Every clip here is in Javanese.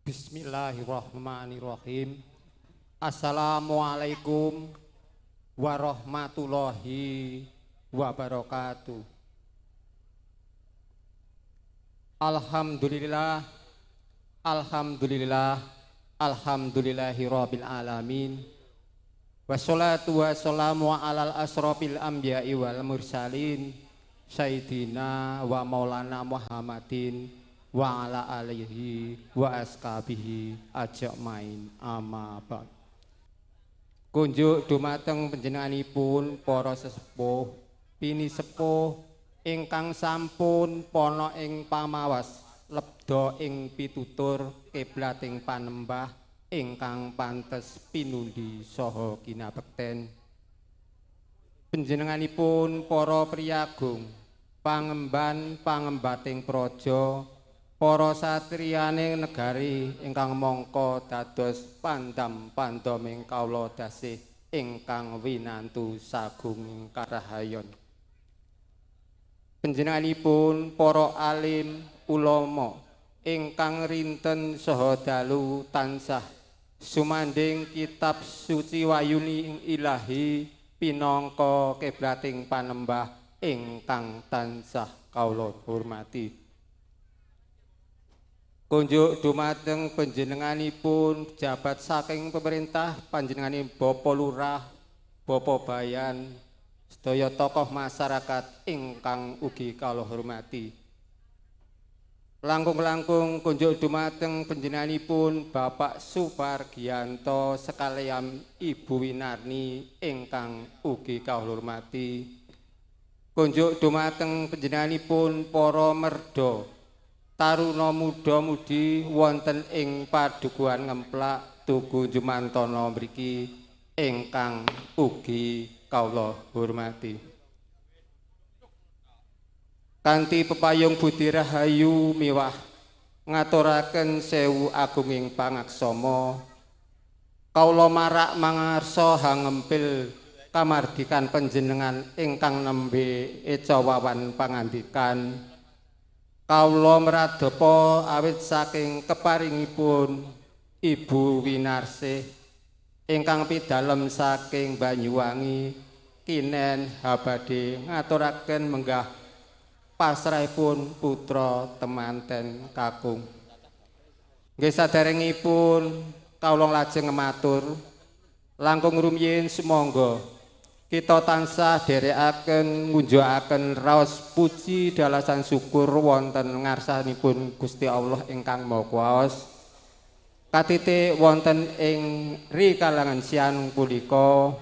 Bismillahirrahmanirrahim. Assalamualaikum warahmatullahi wabarakatuh. Alhamdulillah, alhamdulillah, alhamdulillahirabbil alamin. Wassalatu wassalamu alal asrofil anbiya'i wal mursalin sayyidina wa maulana Muhammadin wa ala alihi wa ashabihi ajmain, amma ba'd. Kunjuk dumateng panjenenganipun para sesepuh pinisepuh ingkang sampun pana ing pamawas lebda ing pitutur kiblating panembah ingkang pantes pinundi saha kinabekten. Panjenenganipun para priyagung pangemban pangembating praja, para satriyane negari ingkang mangka dados pandam-pandaming kawula dasih ingkang winantu sagunging karahayon. Panjenenganipun para alim ulama ingkang rinten saha dalu tansah sumandhing kitab suci wayuni ilahi pinangka kiblating panembah ingkang tansah kawula hormati. Kunjuk dumateng panjenenganipun pejabat saking pemerintah, panjenengane Bapak Lurah, Bapak Bayan, sedaya tokoh masyarakat ingkang ugi kawula hormati. Langkung-langkung kunjuk dumateng panjenenganipun Bapak Supargianto sekalian Ibu Winarni ingkang ugi kawula hormati. Kunjuk dumateng panjenenganipun para merda taruna muda-mudi wonten ing padukuhan Ngemplak Tugu Jumantono mriki ingkang ugi kawula hormati. Kanthi pepayung budi rahayu miwah ngaturaken sewu agunging pangaksama, kawula marak mangarsa hangempil kamardikan panjenengan ingkang nembe eca wawan pangandikan. Kawula mradapa awit saking keparingipun Ibu Winarsih ingkang pidalem saking Banyuwangi kinen habade ngaturaken menggah pasrahipun putra temanten kakung. Nggih saderengipun kawula lajeng matur langkung rumiyin sumangga kita tansah dherekaken ngunjukaken raos puji dalasan syukur wonten ngarsanipun Gusti Allah ingkang Maha Kuwaos. Katitik wonten ing rikalangan siang punika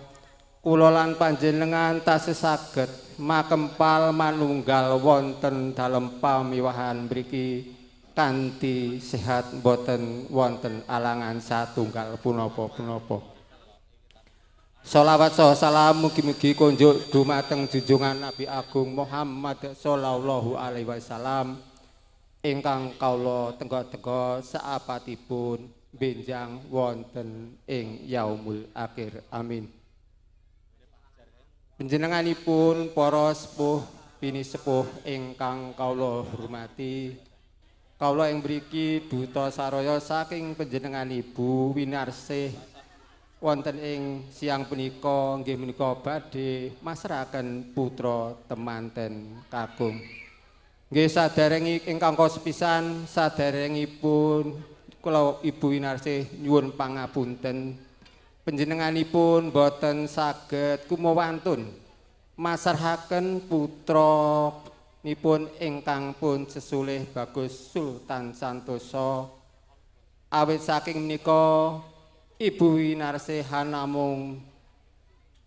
kula lan panjenengan tasih saged makempal manunggal wonten dalem pamiwahan mriki kanthi sehat boten wonten alangan satunggal punapa-punapa. Sholawat saha salam mugi-mugi kunjuk dumateng junjungan Nabi Agung Muhammad sallallahu alaihi wasallam ingkang kawula tengga-tengga saapatipun benjang wonten ing yaumul akhir. Amin. Panjenenganipun para sepuh pinisepuh ingkang kawula hormati, kawula ing mriki duta saraya saking panjenengan Ibu Winarsih wonten ing siang punika nggih menika badhe masrahaken putra temanten kakung. Nggih sadereng ingkang kasepisan saderengipun kula Ibu Winarsih nyuwun pangapunten, panjenenganipun boten saged kumawantun masrahaken putra nipun ingkang pun sesulih Bagus Sultan Santoso. Awit saking menika Ibu Winarsih namung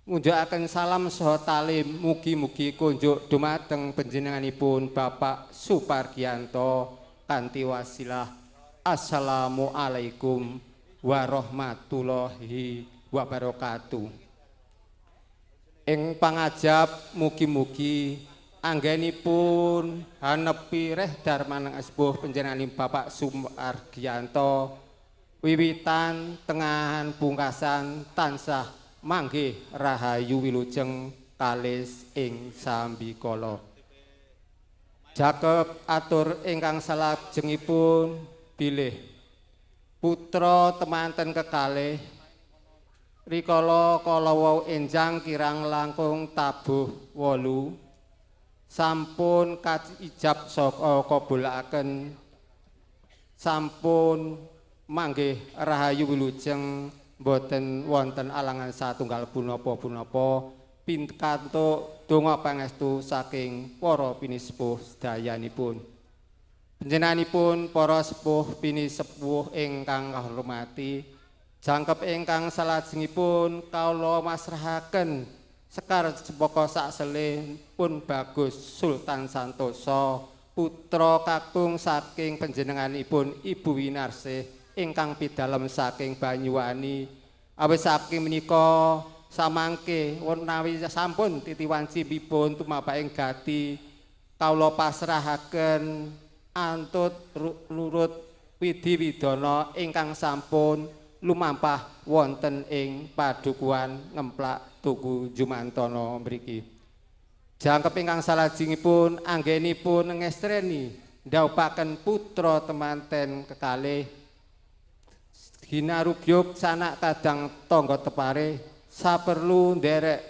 ngunjukaken salam saha talim mugi-mugi kunjuk dumateng panjenenganipun Bapak Supargianto kanthi wasilah assalamualaikum warahmatullahi wabarakatuh. Ing pangajap mugi-mugi anggenipun hanepi reh darmanang sepuh panjenenganipun Bapak Supargianto wiwitan tengahan pungkasan tansah manggih rahayu wilujeng kalis ing sambikala. Jakep atur ingkang salajengipun bilih Putra temanten kekalih rikala kala wau enjang kirang langkung tabuh 8 sampun kaijab saka kabulaken sampun manggih rahayu wilujeng boten wonten alangan satunggal punapa-punapa pikantuk donga pangestu saking para pinisepuh sedayanipun. Panjenenganipun para sepuh pinisepuh ingkang kahormati, jangkep ingkang salajengipun kawula masrahaken sekar cempaka saksele pun Bagus Sultan Santoso putra kakung saking panjenenganipun Ibu Winarsih ingkang pidalem saking Banyuwangi. Awit saking menika samangke menawi sampun titiwancipipun tumabaking gati kawula pasrahaken antut nurut widhi widana ingkang sampun lumampah wonten ing padukuhan Ngemplak Tugu Jumantono mriki. Jangkep ingkang salajengipun anggenipun ngestreni ndhawuhaken putra temanten kekalih ginarubyug sanak kadang tangga tepare saperlu nderek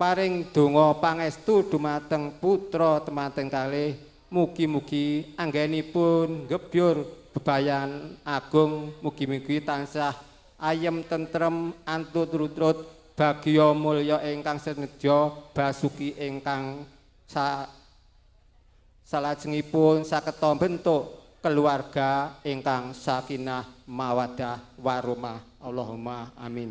paring donga pangestu dumateng putra temanten kalih. Mugi-mugi anggenipun gebyur bebayan agung, mugi-mugi tansah ayem tentrem antut rutrut bagya mulya ingkang senedya basuki ingkang salajengipun saged bentuk keluarga ingkang sakinah mawaddah warahmah. Allahumma amin.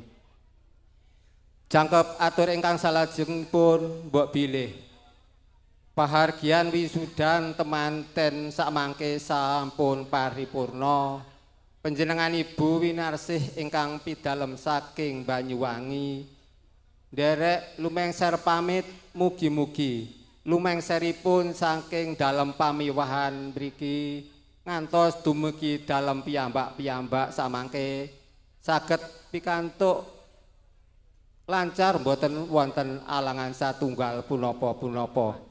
Jangkep atur ingkang salajengipun mbok bilih pahargyan wisudan temanten sakmangke sampun paripurna. Panjenengan Ibu Winarsih ingkang pidalem saking Banyuwangi nderek lumengser pamit, mugi-mugi lumengseripun saking dalem pamiwahan mriki ngantos dumugi dalem piyambak-piyambak samangke saged pikantuk lancar mboten wonten alangan satunggal punapa-punapa.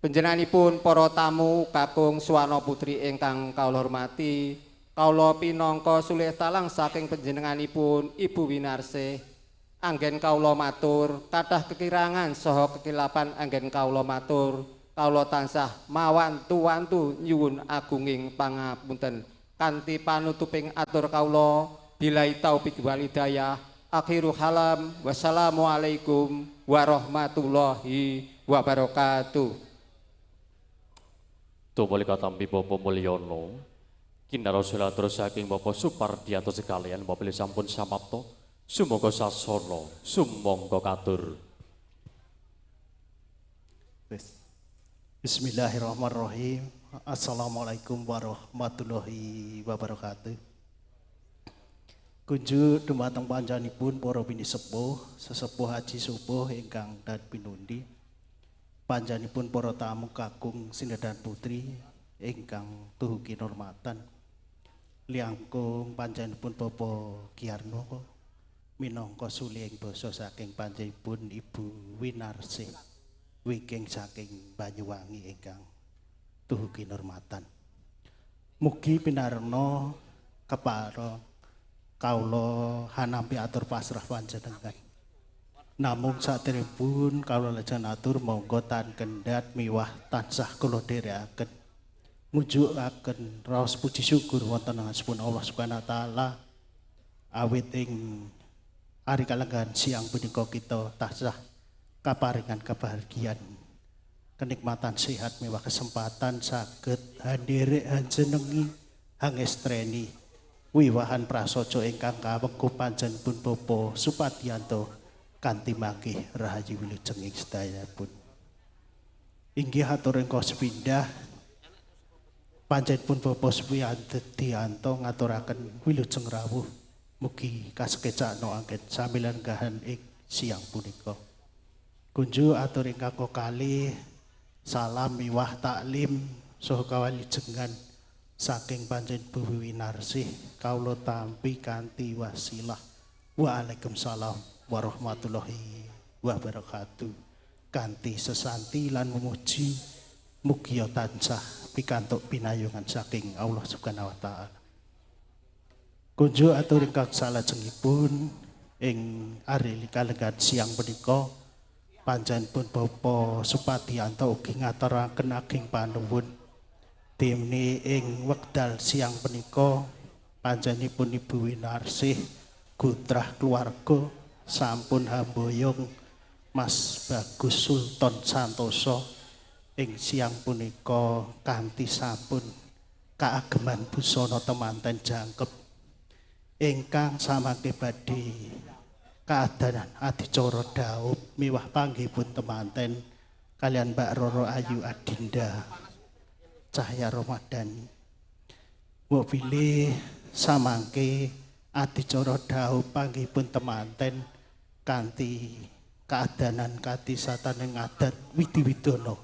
Panjenenganipun para tamu kakung suwana putri ingkang kawula hormati, kawula pinangka sulih talang saking panjenenganipun Ibu Winarsih anggen kawula matur kathah kekirangan saha kekilapan anggen kawula matur, kawula tansah mawantu-wantu nyuwun agunging pangapunten. Kanthi panutuping atur kawula billahi taufik wal hidayah, akhiru kalam, wassalamualaikum warahmatullahi wabarakatuh. Tumuli katampi Bapak Mulyono, kinarosila terus saking Bapak Supardianto sekalian, Bapak sampun samapto, sumangga sasana, sumangga katur. Bismillahirrahmanirrahim. Assalamualaikum warahmatullahi wabarakatuh. Kunjuk dumateng panjenenganipun para pinisepuh, sesepuh haji subuh ingkang dan pinundi. Panjenenganipun para tamu kakung sinedhan putri ingkang tuhu kinurmatan. Liangkung panjenenganipun Bapak Giarno minangka suling basa saking panjenenganipun Ibu Winarsih wingking saking Banyuwangi ingkang tuhu kinurmatan. Mugi pinarna kepara kawula hanampi atur pasrah panjenengan. Namung saderengipun kawula lajeng atur monggo tan kendhat miwah tansah kula dherekaken ngujukaken raos puji syukur wonten ngasipun Allah Subhanahu wa taala awit ing ari kalenggahan siang punika kita tansah kaparingan kebahagiaan kenikmatan sehat miwah kesempatan saged handerek hanjenengi hangestreni wiwahan prasaja ingkang kawengku panjenenganipun Bapak Supardianto kanthi mangkih rahayu wilujeng ing sedayapun. Inggih atur ingkang sepindah panjenenganipun Bapak Supardianto ngaturaken wilujeng rawuh mugi kasekecakno anggen sami lenggahan ing siang punika. Kunjuk atur ingkang kalih salam miwah taklim saha kawalijengan saking panjenengan Bu Winarsih kawula tampi kanthi wasilah. Waalaikumsalam warahmatullahi wabarakatuh. Kanthi sesanti lan memuji mugia tansah pikantuk pinayungan saking Allah Subhanahu wa taala. Kunjuk atur ingkang salajengipun ing ari kalenggan siang punika panjenenganipun Bapak Supadianto ugi ngaturaken ageng panuwun. Dene ing wekdal siang punika panjenenganipun Ibu Winarsih Gutrah keluarga sampun hamboyong Mas Bagus Sultan Santoso ing siang punika kanthi sampun kaageman busana temanten jangkep ingkang samangke badhe kaadanan adicara dhaup miwah panggihipun temanten kalian Mbak Roro Ayu Adinda Cahya Ramadhani. Mbok bilih samangke adicara dhaup panggihipun temanten kanthi kaadanan katisataning adat widi-widana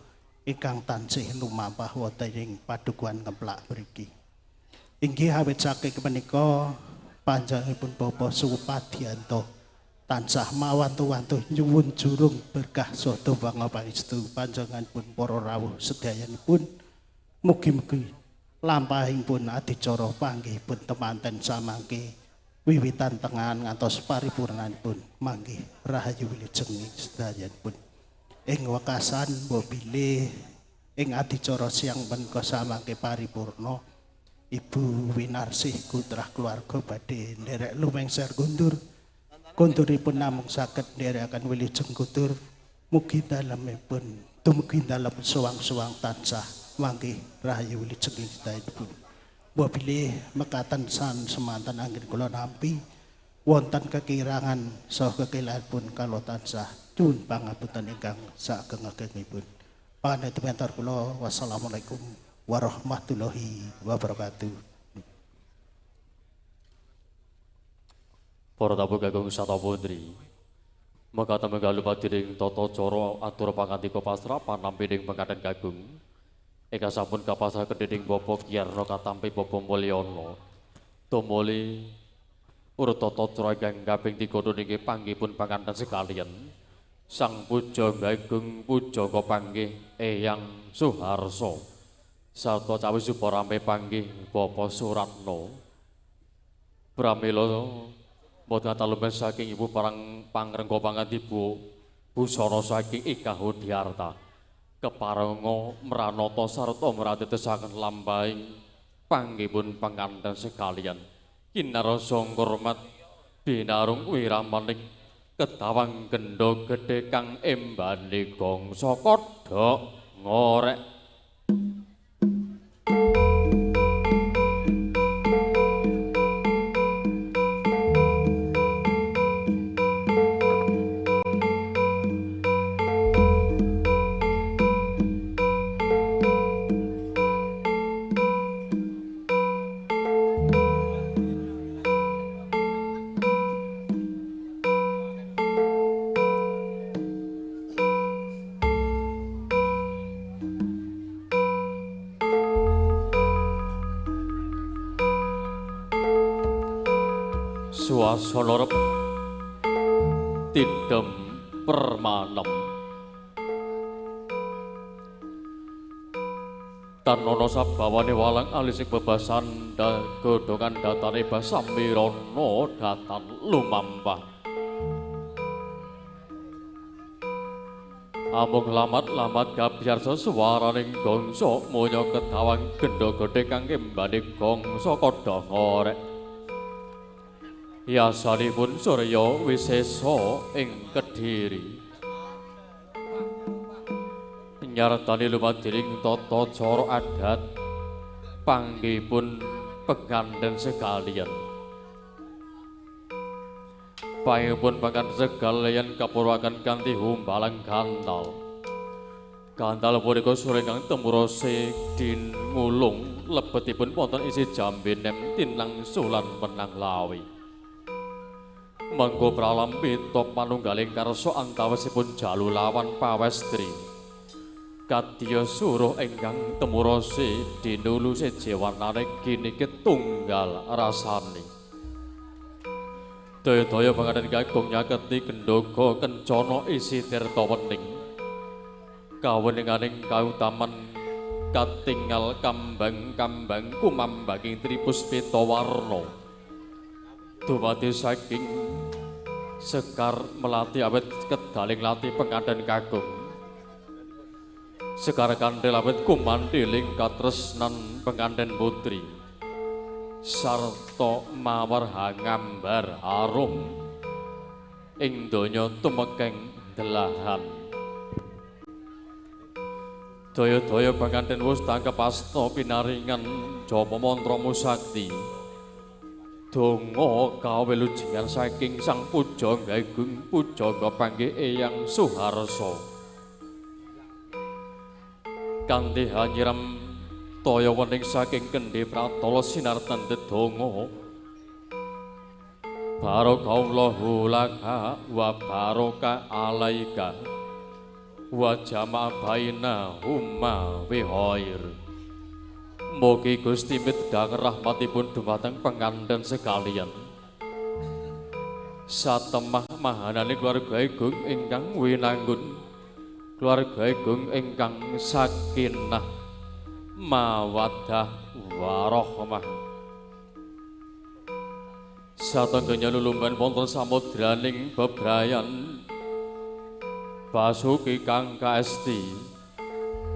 ingkang tansih lumampah wonten ing padukuhan Ngemplak mriki. Inggih awit saking menika panjenenganipun Bapak Supadianto tansah mawantu-wantu nyuwun jurung berkah saha pangapangestu panjenenganipun para rawuh sedayanipun. Mugi-mugi lampahipun adicara panggihipun temanten samangke wiwitan tengahan ngantos paripurnanipun manggih rahayu wilujeng sedayanipun. Ing wekasan mbok bilih ing adicara siang menika samangke paripurna Ibu Winarsih Gutrah keluarga badhe nderek lumengser kundur. Kunduripun namung saged nderekaken wilujeng kundur. Mugi dalemipun dumugi dalem suwang-suwang tansah mangke rahayu wilujeng sedayapun. Mbok bilih mekaten san semanten anggen kula nampi wonten kekirangan saha kekilanipun kala tansah nyuwun pangapunten ingkang saageng-agengipun. Pangestu kula, wassalamualaikum warahmatullahi wabarakatuh. Para tamu kakung sata putri, mekaten menggal lumadiring tata cara atur pangandika pasrah panampining penganten kakung. Ingkang sampun kapasrahaken dening Bapak Kiyarno katampi Bapak Mulyono. Tumuli urut tata cara ingkang kaping 3 niki panggihipun panganten sekalian. Sang Pujangga Agung Pujangga panggih Eyang Suharso. Sarta cawis uparame panggih Bapak Suratno. Pramila boten katalumeh saking ibu parang pangrengga pangantibu busana saking Ika Hudiarta. Keparenga mranata sarta mratetesaken lampahing panggihipun panganten sekalian. Kinarasa ngurmat binarung wiramaning ketawang gendha gedhe kang embane gongso kodhok ngorek. Suasana rep tidem permanem tanono sabawane walang alis ing bebasan godhongan datane basamirana datan lumampah. Amung lamat-lamat gabyarsa swaraning gongso monya ketawang gendha gedhe kang kembane gongso kodha ngorek. Yasanipun surya wisesa ing Kediri. Nyartani lumadiring tata cara adat panggihipun penganten sekalian. Panggihipun penganten sekalian kapurwaken kanthi humbalang gantal. Gantal punika sura ingkang temurose dinulung lebetipun wonten isi jambe nem tinang sulan menang lawi. Manggo pralampi top manunggaling karsa antawisipun jalu lawan pawestri. Kadya suruh ingkang temurose dinulu seje warnane gini ketunggal rasane. Daya-daya panganten kakung nyaketi gendhoga kencana isi tirta wening. Kaweninganing kautaman katingal kambang-kambang kumambaking tripuspita warna. Dumadi saking sekar melati awet kedaling lati penganten kakung. Sekar kandel awet kumandiling katresnan penganten putri. Sarta mawar hangambar arum ing donya tumekeng delahan. Daya-daya penganten wus tangkep asta pinaringan japa mantra musakti. Donga kawilujengan saking Sang Pujangga Agung Pujangga panggih Eyang Suharsa. Kanthi hanyiram toya wening saking kendhi pratala sinartan dedonga. Barakallahu laka wa baraka alaika wa jama'a bainahuma fi khair. Mugi Gusti midhang rahmatipun dumateng penganten sekalian. Satemah mahanane keluarga agung ingkang winanggun, keluarga agung ingkang sakinah mawaddah warahmah. Satenggenya lulumban wonten samudraning bebrayan basuki kang kaesti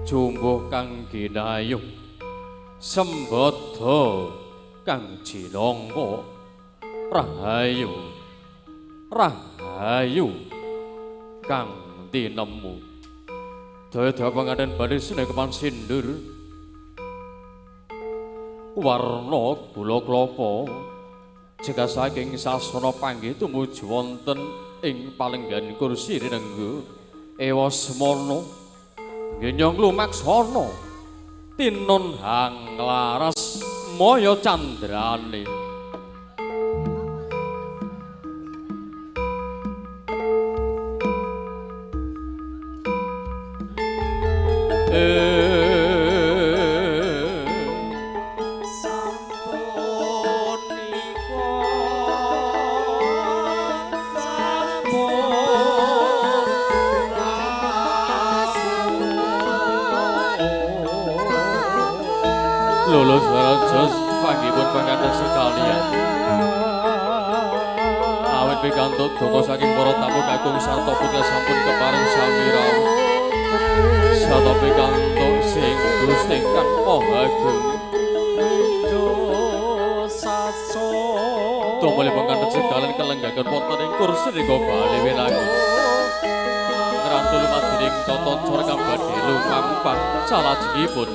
jumbuh kang ginayuh sembada kang jinangka rahayu rahayu kang tinemu. Daya-daya panganten badhe sinekepan sindur warna gula klapa jeka saking sasana panggih tumuju wonten ing palenggan kursi rinengga ewa semana ngenyong lumaksana tinun hang laras maya candrane. Sampun nika sampun lulus raja panggihipun panganten sekalian. Awit pikantuk donga saking para tamu kakung sarta putra sampun kepareng sami rawuh. Sarta pikantuk sing Gusti kang Maha Agung. Tumuli panganten sekalian kelenggaken wonten ing kursi nika bali winangun. Ngrantu lumadining tata cara kang badhe lumampah salajengipun.